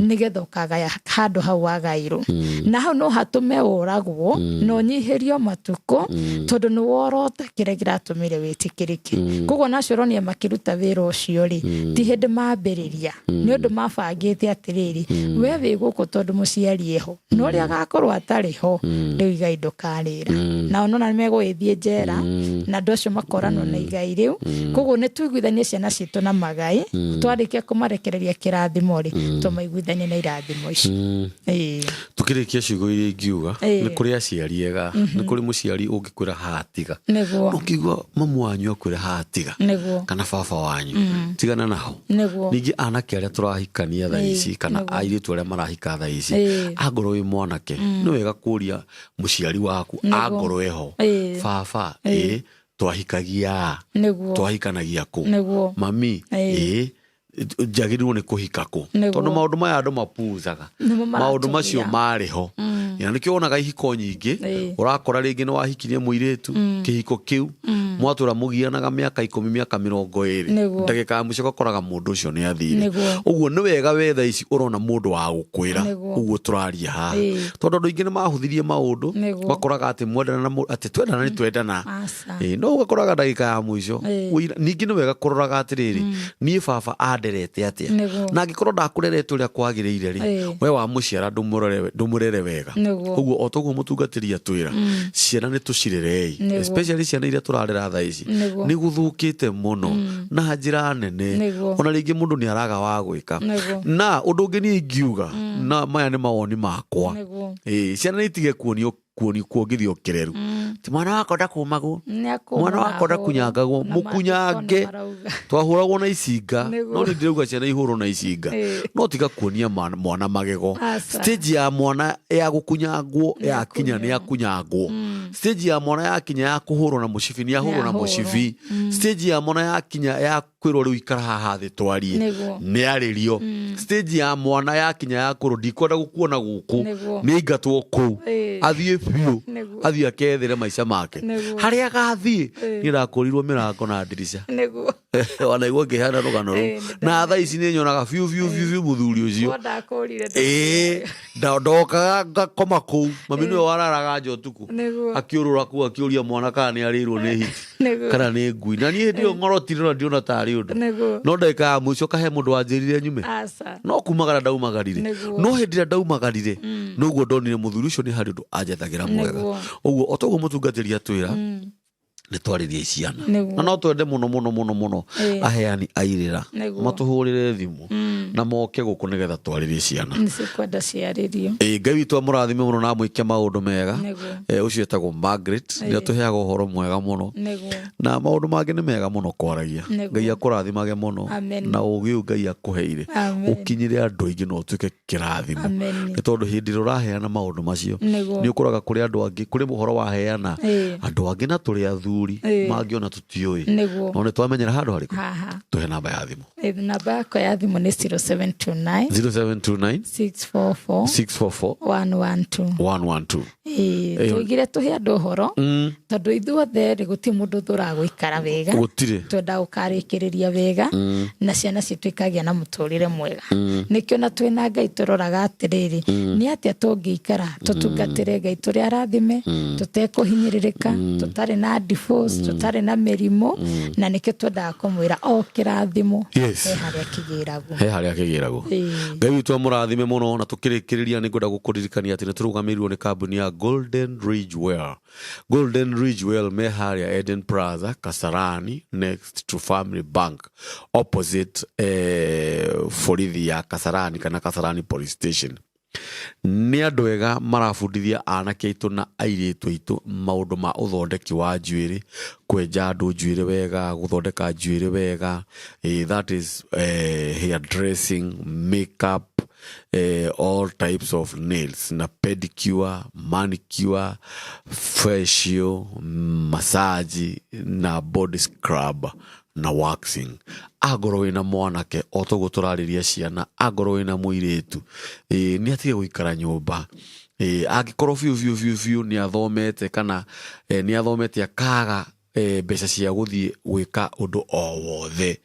nĩgetha ũkagaya handũ hau wagairwo, na hau no hatũme ũragwo na ũnyihĩrio matukũ, tondũ nĩ worota kĩrĩa kĩratũmire wĩtĩkĩrĩke. Koguo nacio ũronia makĩruta wĩra ũcio rĩ, ti hĩndĩ mambĩrĩria, nĩ ũndũ mabangĩte atĩrĩrĩ, we wĩ gũkũ tondũ mũciari eho, no ũrĩa agakorwo atarĩ ho rĩu igai ndũkarĩra, nao nona nĩ megũgĩthiĩ njera na andũ acio makoranwo na igai rĩu. Koguo nĩ tũiguithanie ciana citũ na magai, twarĩkia kũmarekereria kĩrathimo rĩ, tũmaiguithanie na irathimo icio. Ĩĩ. Tukĩrĩkia, ciugo iria ingiuga, nĩ kũrĩ aciari ega, nĩ kũrĩ mũciari ũngĩkwĩra haha tiga. Ũkĩigua mamu wanyu akwĩra haha tiga, kana baba wanyu, tigana naho. Ningĩ anake arĩa tũrahikania thaa ici, kana airĩtu arĩa marahika thaa ici, angorwo wĩ mwanake, nĩ wega kũria mũciari waku, angorwo eho, baba, ĩ twahikagia, twahikanagia kũ? Mami, ĩ njagĩrĩirwo nĩ kũhika kũ? Tondũ maũndũ maya andũ mapuuzaga, Nĩmo maũndũ macio maratũgia. Marĩ ho na nĩkĩo wonaga ihiko nyingĩ, ũrakora rĩngĩ nĩ wahikirie mũirĩtu, kĩhiko kĩu mwatũra mũgianaga mĩaka 10, mĩaka 20, ndagĩka ya mũico ũgakoraga mũndũ ũcio nĩ athire. Ũguo nĩ wega we thaa ici ũrona mũndũ wa gũkwĩra ũguo tũraria haha, tondũ andũ aingĩ nĩ mahũthirie maũndũ, makoraga atĩ mwendana na atĩ twendana nĩ twendana. Aca. Ĩĩ, no ũgakoraga ndagĩka ya mũico ningĩ nĩ wega kũroraga atĩrĩrĩ, niĩ baba anderete atĩa? Na angĩkorwo ndakũrerete ũrĩa kwagĩrĩire rĩ, we wamũciara ndũmũrere wega. Ũguo o toguo mũtungatĩri atwĩra, ciana nĩ tũcirerei, especially ciana iria tũrarera thaa ici. Nĩ gũthũkĩte mũno na njĩra nene. Ona rĩngĩ mũndũ nĩ araga wa gwĩka. Na ũndũ ũngĩ niĩ ingiuga, na maya nĩ mawoni makwa, Ĩĩ, ciana nĩ itige kuonio kuonio kuongithio kĩreru ti mwana wakwa ndakumagwo, Nĩakũmwo mwana na wakwa ahũrwo, ndakunyangagwo, na mũkunyange. maandĩko nĩ marauga. Twahũragwo na icinga. No nĩ ndĩrauga ciana ihũrwo na icinga, no tiga kuonia mwana magego. Aca. Stage ya mwana ya gũkunyangwo yakinya, nĩ akunyangwo. Stage ya mwana yakinya ya kũhũrwo na mũcibi, nĩ ahũrwo na Nĩahũrwo. mũcibi. Stage ya mwana yakinya ya kwĩrwo rĩu ikara haha thĩ twarie, nĩ arĩrio. Stage ya mwana yakinya ya kwĩrwo ndikwenda gũkuona gũkũ, nĩ aingatwo kũu, athiĩ biũ, athiĩ akethere maica make harĩa agathiĩ. Niĩ ndakũrirwo mĩrango na ndirica. Wanaigua ngĩheana rũgano rũu, na thaa ici nĩ nyonaga biũ biũ biũ biũ mũthuri ũcio. Wo ndakũrire. Ĩĩ, ndokaga ngakoma kũu, mami nĩwe wararaga nja ũtukũ, akĩũrũra kũu akĩũria mwana kana nĩ arĩirwo nĩ hiti kana nĩ ngui. Na niĩ hĩndĩ ĩyo ng'orotire na ndiona tarĩ ũndũ, no ndagĩka ya mũico kahe mũndũ wanjĩrire nyume. Aca. No kumagara ndaumagarire. No hĩndĩ ĩrĩa ndaumagarire, noguo ndonire mũthuri ũcio nĩ harĩ ũndũ anjethagĩra mwega. Ũguo o toguo mũtungatĩri atwĩra, nĩ twarĩrie ciana. Na no twende mũno mũno mũno mũno aheani airĩra matũhũrĩre thimũ na moke gũkũ nĩgetha twarĩrie ciana. Nĩcikwenda ciarĩrio. Ĩĩ, Ngai witũ amũrathime mũno na amwĩke maũndũ mega. Ũcio etagwo Margaret, nĩ atũheaga ũhoro mwega mũno, na maũndũ mangĩ nĩ mega mũno kwaragia. Ngai akũrathimage mũno. Amen. Na ũgĩ ũyũ Ngai akũheire Amen. ũkinyĩre andũ aingĩ na ũtuĩke kĩrathimo, Amen. nĩ tondũ hĩndĩ ĩrĩa ũraheana maũndũ macio, nĩ ũkoraga kũrĩ andũ angĩ, kũrĩ ũhoro waheana andũ angĩ, na tũrĩ athuri, mangĩona tũtiũĩ. No nĩ twamenyera handũ harĩkũ. Haha. Tũhe namba ya thimũ. Namba yakwa ya thimũ nĩ 0729 0729 644 644 112. 112. Ĩĩ, tuigire tũhe andũ ũhoro, tondũ ithuothe rĩ, gũtirĩ mũndũ ũtũraga gũikara wega. Gũtirĩ. Twenda gũkarĩkĩrĩria wega na ciana citũ ikagĩa na mũtũrĩre mwega. Nĩkĩo na twĩna Ngai tũroraga atĩrĩrĩ, nĩ atĩa tũngĩikara tũtungatĩre Ngai tũrĩ arathime, tũtekũhinyĩrĩrĩka, tũtarĩ na divorce, tũtarĩ na mĩrimũ. Na nĩkĩo twendaga kũmwĩra o kĩrathimo he harĩa kĩgĩragwo. He harĩa kĩgĩragwo. Ngai witũ amũrathime mũno. Na tũkĩrĩkĩrĩria, nĩ ngwenda gũkũririkania atĩ nĩ tũrũgamĩrĩirwo nĩ kambuni ya Golden Ridge Well. Golden Ridge Well me harĩa Eden Plaza, Kasarani, next to Family Bank, opposite borithi ya Kasarani kana Kasarani Police Station. Nĩ andũ ega marabundithia anake aitũ na airĩtu aitũ maũndũ ma ũthondeki wa njuĩrĩ, kwenja andũ njuĩrĩ wega, gũthondeka njuĩrĩ wega, that is hair dressing, makeup, all types of nails na pedicure, manicure, facial, massage na body scrub na waxing. Angorwo wĩna mwanake o toguo tũrarĩria ciana, angorwo wĩna mũirĩtu, nĩ atige gũikara nyũmba. Angĩkorwo biũ biũ biũ biũ nĩ athomete kana nĩ athomete akaga mbeca cia gũthiĩ gwĩka ũndũ o wothe,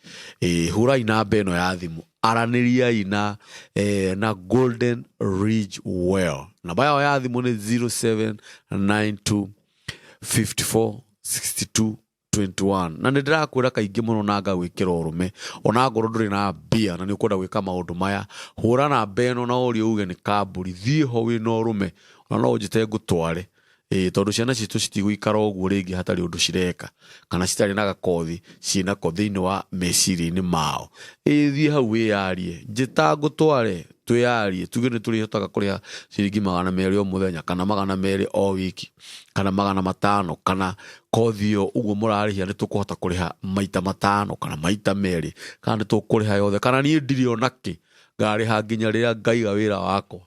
hũrai namba ĩno ya thimũ, aranĩriai na Golden Ridge Well. Namba yao ya thimũ nĩ 0792 54 62 21. Na nĩ ndĩrakwĩra kaingĩ mũno na ngagwĩkĩra ũrũme, ona ngorwo ndũrĩ na mbia na nĩ ũkwenda gwĩka maũndũ maya, hũra namba ĩno na ũrie uge nĩ kambũri, thiĩ ho wĩna ũrũme, ona no ũnjĩte ngũtware. Tondũ ciana citũ citigũikara ũguo rĩngĩ hatarĩ ũndũ cireka kana citarĩ na gakothi ciĩnako thĩinĩ wa meciria-inĩ mao. Thiĩ hau wĩyarie, njĩta ngũtware, twĩyarie, tuge nĩ tũrĩhotaga kũrĩha ciringi 200 o mũthenya kana 200 o wiki kana 500 kana kothi ĩyo ũguo mũrarĩhia nĩ tũkũhota kũrĩha maita 5 kana maita 2 kana nĩ tũkũrĩha yothe, kana niĩ ndirĩ ona kĩ ngarĩha nginya rĩrĩa ngaiga wĩra wakwa.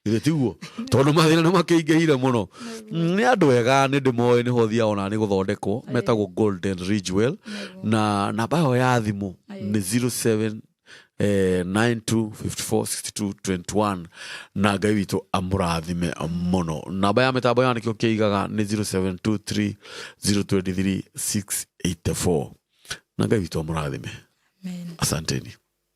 Githĩ tiguo? Tondũ mathĩna nĩ makĩingĩhire mũno. Nĩ andũ ega, nĩ ndĩmoĩ, nĩho thiaga ona nĩ gũthondekwo, metagwo Golden Ridge Well, na namba yao ya thimũ nĩ 07 92 54 62 21. Na Ngai witũ amũrathime mũno. Namba ya mĩtambo ya nĩkĩo kĩigaga nĩ 0723 023 684. Na Ngai witũ amũrathime. Amen. Asanteni.